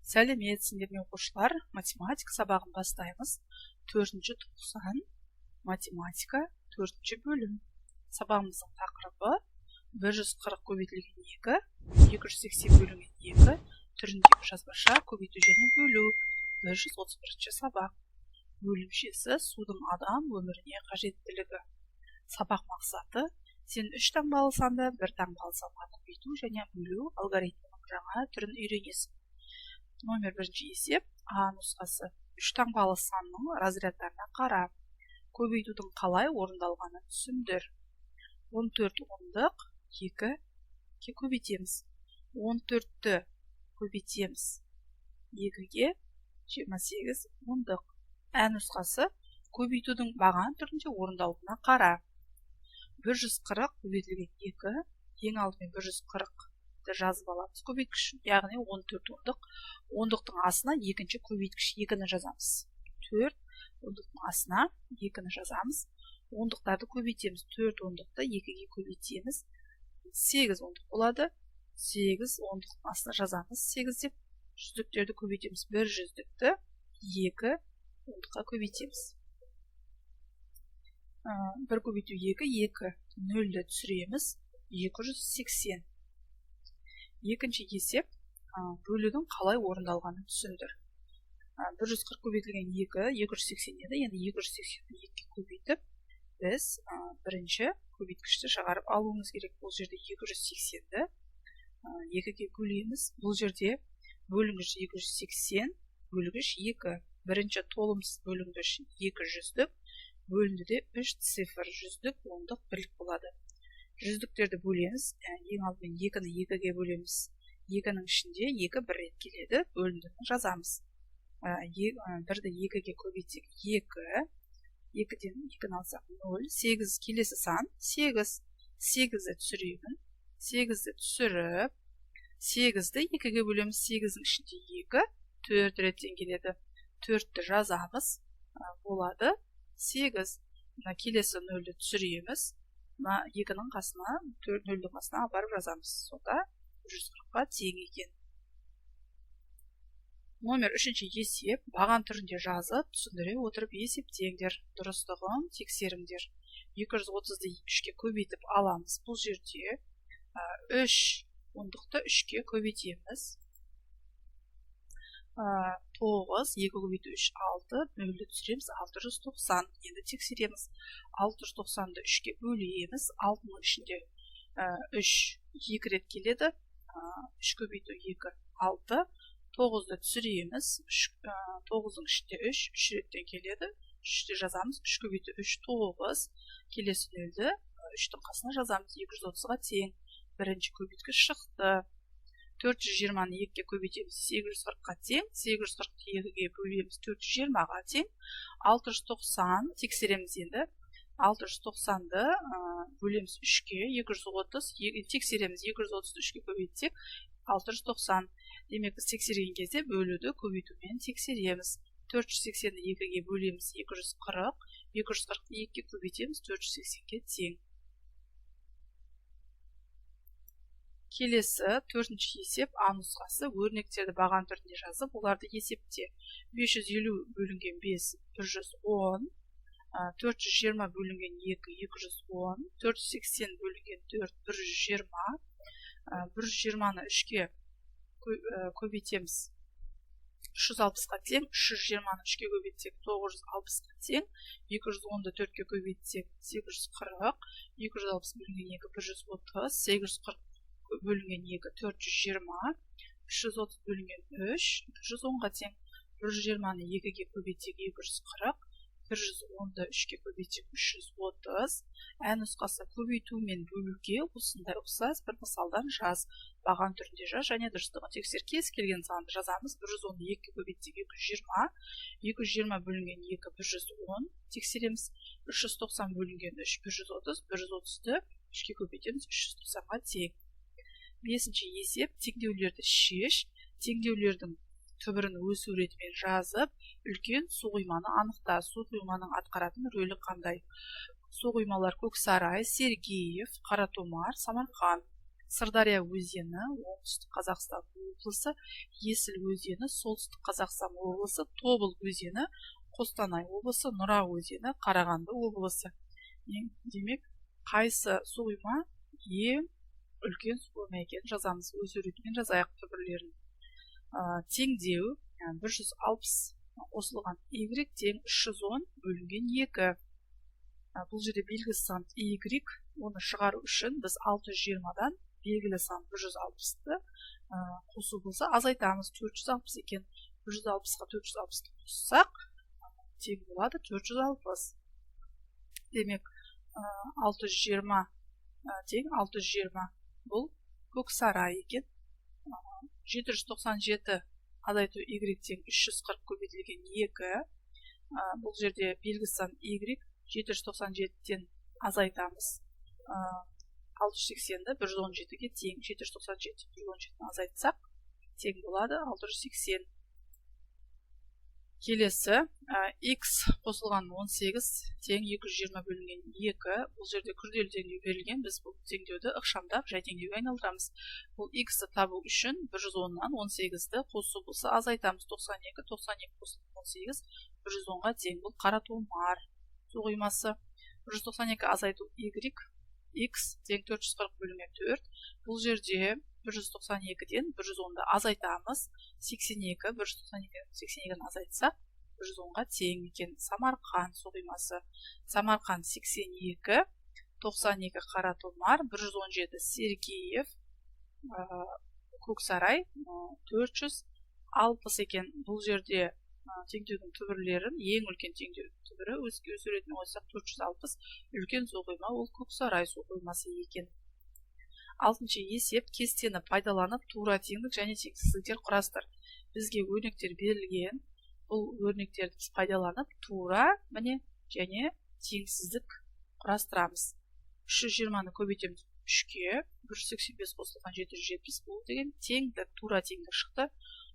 Сәлеметсіңдер ме, оқушылар? Математика сабағын бастаймыз. Төртінші тоқсан, математика, төртінші бөлім. Сабағымыздың тақырыбы: 140 көбейтілген 2, 280 бөлінген 2 түріндегі жазбаша көбейту және бөлу. 131 сабақ. Бөлімшесі: судың адам өміріне қажеттілігі. Сабақ мақсаты: сен үш таңбалы санды бір таңбалы санға көбейту және бөлу алгоритмінің жаңа түрін үйренесің. Номер бірінші есеп, А нұсқасы. Үш таңбалы санның разрядтарына қара. Көбейтудің қалай орындалғанын түсіндір. 14 ондық 2-ге көбейтеміз. 14-ті көбейтеміз 2-ге, 28 ондық. Ә нұсқасы: көбейтудің баған түрінде орындалуына қара. 140 көбейтілген 2. Ең алдымен 140-ты жазып аламыз көбейткіш, яғни 14 ондық. Ондықтың астына екінші көбейткіш 2-ні жазамыз. 4 ондықтың астына 2-ні жазамыз. Ондықтарды көбейтеміз. 4 ондықты 2-ге көбейтеміз. 8 ондық болады. 8 ондықтың астына жазамыз 8 деп. Жүздіктерді көбейтеміз. Бір жүздікті 2 ондыққа көбейтеміз. 1 көбейту 2, 2. Нөлді түсіреміз. 280. Екінші есеп: бөлудің қалай орындалғанын түсіндір. 140 көбейтілген 2, 280 еді. Енді 280-ді 2-ге көбейтіп, біз бірінші көбейткішті шығарып алуымыз керек. Бұл жерде 280-ді 2-ге бөлеміз. Бұл жерде бөлінгіш 280, бөлгіш 2. Бірінші толымсыз бөлінгіш 2 жүздік, бөліндіде 3 цифр: жүздік, ондық, бірлік болады. Жүздіктерді бөлеміз. Ең алдымен 2-ні 2-ге бөлеміз. 2-нің ішінде 2 бір рет келеді, бөліндіні жазамыз. Бірді 2-ге көбейтсек 2, 2-ден 2-ні алсақ 0, 8. Келесі сан 8. 8-ді түсіремін. 8-ді түсіріп, 8-ді 2-ге бөлеміз. 8-дің ішінде 2 4 реттен келеді. 4-ті жазамыз, болады 8. Мына келесі нөлді түсіреміз. Мына 2-нің қасына, нөлдің қасына апарып жазамыз. Сонда 140-қа тең екен. Номер үшінші есеп: баған түрінде жазып, түсіндіре отырып есептеңдер, дұрыстығын тексеріңдер. 230-ды 3-ке көбейтіп аламыз. Бұл жерде 3 ондықты 3-ке көбейтеміз. 9, 2 көбейту 3, 6, нөлді түсіреміз, 690. Енді тексереміз. 690-ды 3-ке бөлеміз. 6-ның ішінде 3 2 рет келеді. 3 көбейту 2, 6. 9-ды түсіреміз. 9-ның ішінде 3, 3 реттен келеді. 3-ті жазамыз. 3 көбейту 3, 9. Келесі нөлді 3-тің қасына жазамыз. 230-ға тең. Бірінші көбейткіш шықты. 420-ны 2-ге көбейтеміз, 840-қа тең. 840-ты 2-ге бөлеміз, 420-ға тең. 690 тексереміз енді. 690-ды бөлеміз 3-ке, 230. Тексереміз. 230-ды 3-ке көбейтсек, 690. Демек, біз тексерген кезде бөлуді көбейтумен тексереміз. 480-ді 2-ге бөлеміз, 240. 240-ты 2-ге көбейтеміз, 480-ге тең. Келесі төртінші есеп, А нұсқасы: өрнектерді баған түрінде жазып, оларды есепте. 550 бөлінген 5, 110. 420 бөлінген 2, 210. 480 бөлінген 4, 120. 120-ны 3-ке көбейтеміз, 360-қа тең. 320-ны 3-ке көбейтсек, 960-қа тең. 210-ды 4-ке көбейтсек, 840. 260 бөлінген 2, 130. 840 бөлінген 2, 420. 330 бөлінген 3, 110-ға тең. 120-ны 2-ге көбейтсек, 240. 110-ды 3-ке көбейтсек, 330. Ә нұсқасы: көбейту мен бөлуге осындай ұқсас бір мысалдан жаз. Баған түрінде жаз және дұрыстығын тексер. Кез келген санды жазамыз. 110-ды 2-ге көбейтсек, 220. 220 бөлінген 2, 110. Тексереміз. 390 бөлінген 3, 130. 130-ды 3-ке көбейтеміз, 390-ға тең. Бесінші есеп: теңдеулерді шеш. Теңдеулердің түбірін өсу ретімен жазып, үлкен су құйманы анықта. Су құйманың атқаратын рөлі қандай? Су құймалар: Көксарай, Сергеев, Қаратомар, Самарқан. Сырдария өзені Оңтүстік Қазақстан облысы, Есіл өзені Солтүстік Қазақстан облысы, Тобыл өзені Қостанай облысы, Нұра өзені Қарағанды облысы. Демек, қайсы су қойма ең үлкен су қойма екенін жазамыз. Өз суретімен жазайық түбірлерін. Теңдеу 160 қосылған y тең 310 бөлінген 2. Бұл жерде белгісіз сан y, оны шығару үшін біз 620-дан белгілі сан 160-ты қосу болса азайтамыз, 460 екен. 160-қа 460-ты қоссақ тең болады 460. Демек, 620 тең 620, бұл Көксарай екен. 797 азайту y тең 340 көбейтілген 2. Бұл жерде белгісіз сан y, 797-тен азайтамыз 680-ді, 117-ге тең. 797 117-ні азайтсақ, тең болады 680. Келесі, x қосылған 18 тең 220 бөлінген 2. Бұл жерде күрделі теңдеу берілген. Біз бұл теңдеуді ықшамдап жай теңдеуге айналдырамыз. Бұл x-ті табу үшін 110-нан 18-ді қосу болса азайтамыз, 92. 92 қосылған 18 110-ға тең. Бұл Қаратомар су қоймасы. 192 азайту y x тең 440 бөлінген 4. Бұл жерде 192-ден 110-ды азайтамыз, 82. 192 82-ні азайтсақ, 110-ға тең екен. Самарқан су қоймасы. Самарқан 82, 92 Қаратомар, 117 Сергеев, Көксарай 460 екен. Бұл жерде теңдеудің түбірлерін, ең үлкен теңдеудің түбірі өз суретіне қойсақ 460, үлкен су қойма ол Көксарай су қоймасы екен. Алтыншы есеп: кестені пайдаланып тура теңдік және теңсіздіктер құрастыр. Бізге өрнектер берілген. Бұл өрнектерді біз пайдаланып тура, міне, және теңсіздік құрастырамыз. 320-ны көбейтеміз 3-ке, 185 қосылған 770, бұл деген теңдік, тура теңдік шықты.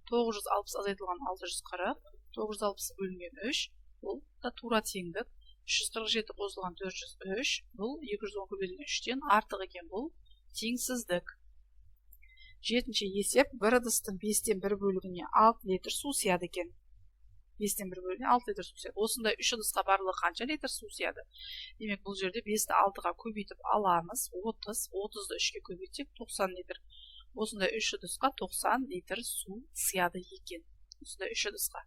960 азайтылған 640, 960 бөлінген 3, бұл да тура теңдік. 347 қосылған 403, бұл 210 көбейтілген 3-тен артық екен, бұл теңсіздік. Жетінші есеп: бір ыдыстың 1/5 бөлігіне 6 литр су сияды екен. 1/5 бөлігіне 6 литр су сияды. Осындай үш ыдысқа барлығы қанша литр су сияды? Демек, бұл жерде 5-ті 6-ға көбейтіп аламыз, 30, 30-ды 3-ке көбейтсек 90 литр. Осындай үш ыдысқа 90 литр су сияды екен. Осындай үш ыдысқа.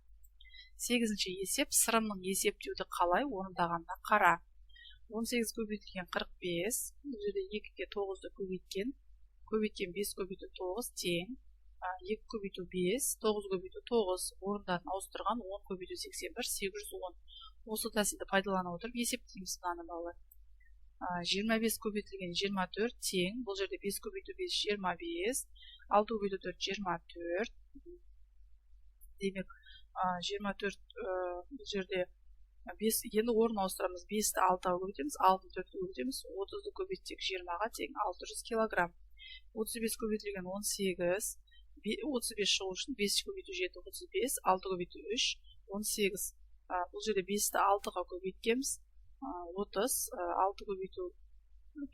Сегізінші есеп: Сырымның есептеуді қалай орындағанына қара. 18 көбейтілген 45, бұл жерде 2-ге 9-ды көбейткен, көбейткен 5 көбейту 9 тең 2 көбейту 5, 9 көбейту 9, орындарын ауыстырған 10 көбейту 81, 810. Осы тәсілді пайдалана отырып есептейміз мынаны, балалар. 25 көбейтілген 24 тең, бұл жерде 5 көбейту 5, 25, 6 көбейту 4, 24. Демек, 24, бұл жерде 5, енді орын ауыстырамыз. 5-ті 6-ға көбейтеміз, 6-ны 4-ке көбейтеміз, 30-ды көбейтсек 20-ға тең 600 килограмм. 35 көбейтілген 18, 35 шығу үшін 5 көбейту 7, 35, 6 көбейту 3, 18. Бұл жерде 5-ті 6-ға көбейткенбіз, 30, 6 көбейту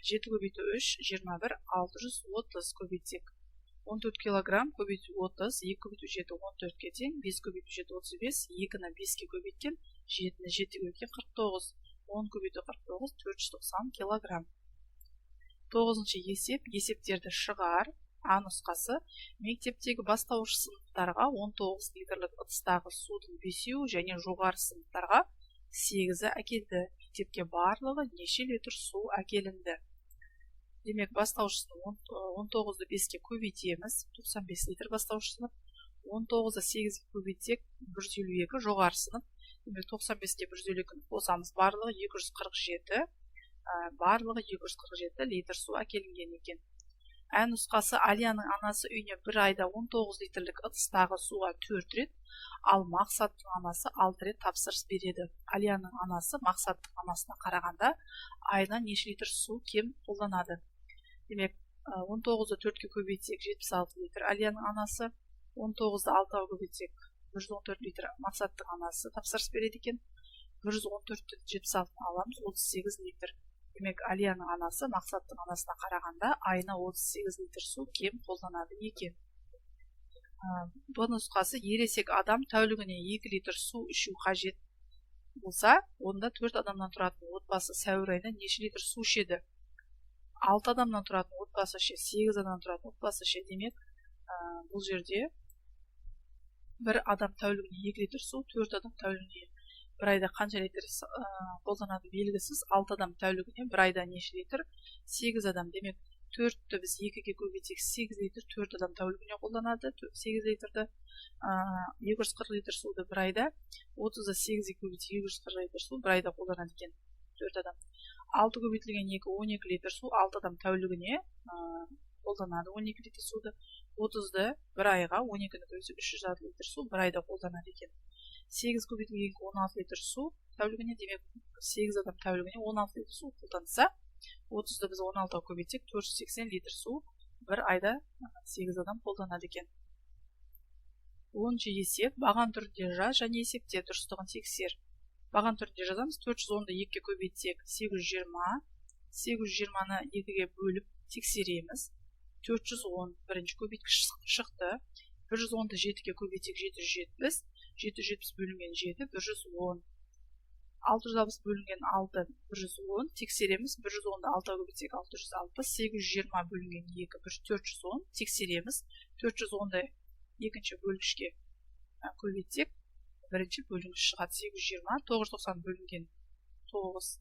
7 көбейту 3, 21, 630 көбейтсек 14 килограмм көбейту 30, 2 көбейту 7, 14-ке тең, 5 көбейту 7, 35, 2-ні 5-ке көбейткен, 7-ні 7-ге көбейткен 49, 10 көбейту 49, 490 килограмм. Тоғызыншы есеп: есептерді шығар. А нұсқасы: мектептегі бастауыш сыныптарға 19 литрлік ыдыстағы судың бесеуі және жоғары сыныптарға 8-і әкелді. Мектепке барлығы неше литр су әкелінді? Демек, бастауыш сынып 19-ды 5-ке көбейтеміз, 95 литр бастауыш сынып. 19-ды 8-ге көбейтсек, 152 жоғары сынып. Демек, 95-ке 152-ні қосамыз, барлығы 247, барлығы 247 литр су әкелінген екен. Ә нұсқасы: Алияның анасы үйіне бір айда 19 литрлік ыдыстағы суға 4 рет, ал Мақсаттың анасы 6 рет тапсырыс береді. Алияның анасы Мақсаттың анасына қарағанда айына неше литр су кем қолданады? Демек, 19-ды 4-ке көбейтсек, 76 литр Алияның анасы, 19-ды 6-ға көбейтсек, 114 литр Мақсаттың анасы тапсырыс береді екен. 114-тен 76-ны аламыз, 38 литр. Демек, Әлияның анасы Мақсаттың анасына қарағанда айына 38 литр су кем қолданады екен. Б нұсқасы: ересек адам тәулігіне 2 литр су ішу қажет болса, онда 4 адамнан тұратын отбасы сәуір айында неше литр су ішеді? 6 адамнан тұратын отбасы ше, 8 адамнан тұратын отбасы ше? Демек, бұл жерде бір адам тәулігіне 2 литр су, 4 адам тәулігіне бір айда қанша литр қолданады, белгісіз. 6 адам тәулігіне бір айда неше литр? 8 адам. Демек, 4-ті біз 2-ге көбейтсек, 8 литр 4 адам тәулігіне қолданады 8 литрді. 240 литр суды бір айда, 30-ды 8-ге көбейтсек, 240 литр су бір айда қолданады екен 4 адам. 6 көбейтілген 2, 12 литр су 6 адам тәулігіне қолданады 12 литр суды. 30-ды бір айға 12-ні көбейтсек, 306 литр су бір айда қолданады екен. 8 көбейтілген 2, 16 литр су тәулігіне. Демек, 8 адам тәулігіне 16 литр су қолданса, 30-ды біз 16-ға көбейтсек, 480 литр су бір айда 8 адам қолданады екен. 10-есеп. Баған түрінде жаз және есепте, дұрыстығын тексер. Баған түрінде жазамыз. 410-ды 2-ге көбейтсек, 820. 820-ны 2-ге бөліп тексереміз, 410 бірінші көбейткіш шықты. 110-ды 7-ге көбейтсек, 770. 770 бөлінген 7, 110. 660 бөлінген 6, 110. Тексереміз. 110-ды 6-ға көбейтсек, 660. 820 бөлінген 2, 410. Тексереміз. 410-ды екінші бөлгішке көбейтсек, бірінші бөлінгіш шығады, 820. 990 бөлінген 9,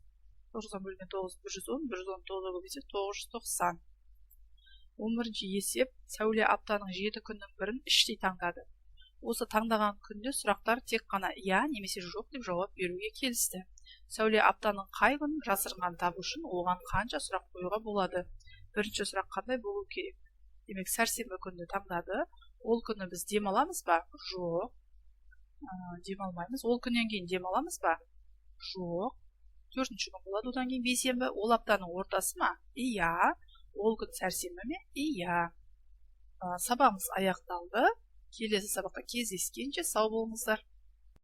990 бөлінген 9, 110. 110 9-ға көбейтсек, 990. 11-есеп. Сәуле аптаның 7 күннің бірін іштей таңдады. Осы таңдаған күнде сұрақтар тек қана иә немесе жоқ деп жауап беруге келісті. Сәуле аптаның қай күнін жасырынғанын табу үшін оған қанша сұрақ қоюға болады? Бірінші сұрақ қандай болу керек? Демек, сәрсенбі күнді таңдады. Ол күні біз демаламыз ба? Жоқ, демалмаймыз. Ол күннен кейін демаламыз ба? Жоқ. Төртінші күн болады одан кейін, бейсенбі. Ол аптаның ортасы ма? Иә. Ол күн сәрсенбі ме? Иә. Сабағымыз аяқталды. Келесі сабақта кездескенше сау болыңыздар.